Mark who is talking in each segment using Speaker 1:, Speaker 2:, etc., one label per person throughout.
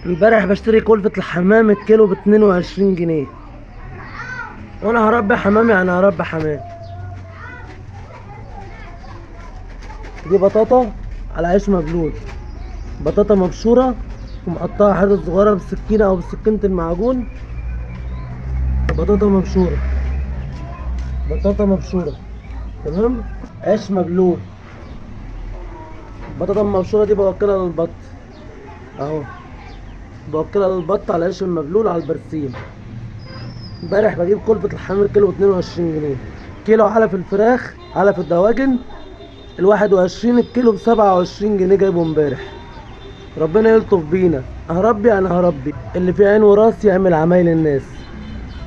Speaker 1: امبارح بشتري كلفة الحمام الكيلو ب22 جنيه، وانا هربي حمام، يعني هربي حمام. دي بطاطا على عيش مبلول، بطاطا مبشورة ومقطعة حتت صغيرة بالسكينة او بسكينة المعجون. بطاطا مبشورة، بطاطا مبشورة، تمام. عيش مبلول. البطاطا المبشورة دي بوكلها للبط اهو، بوكلها للبط على العيش المبلول على البرسيم. امبارح بجيب كلفة الحمام الكيلو ب22 جنيه. كيلو علف الفراخ، علف الدواجن 21 الكيلو ب27 جنيه، جايبه امبارح. ربنا يلطف بينا. هربي انا هربي، اللي في عين وراس يعمل عمايل الناس.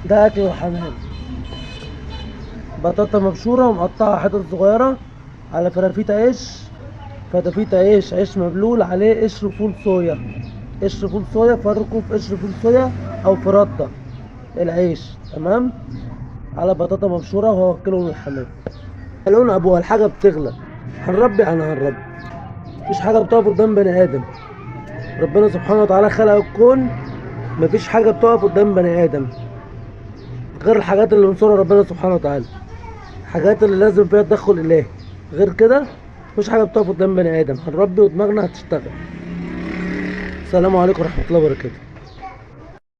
Speaker 1: ده اكل الحمام، بطاطا مبشوره ومقطعه حتت صغيرة على فرافيت عيش، فتافيت عيش، عيش مبلول عليه قشر فول صويا، قشر فول صويا فركه في قشر فول صويا او في رده العيش، تمام، على بطاطا مبشوره، وهوكلهم للحمام. لون ابوها الحاجة بتغلى. هنربي انا هنربي، مفيش حاجة بتقف قدام بني ادم. ربنا سبحانه وتعالى خلق الكون، مفيش حاجة بتقف قدام بني ادم غير الحاجات اللي انصرها ربنا سبحانه وتعالى، الحاجات اللي لازم فيها تدخل الهي. غير كده مفيش حاجة بتقف قدام بني ادم. هنربي ودماغنا هتشتغل. السلام عليكم ورحمة الله وبركاته.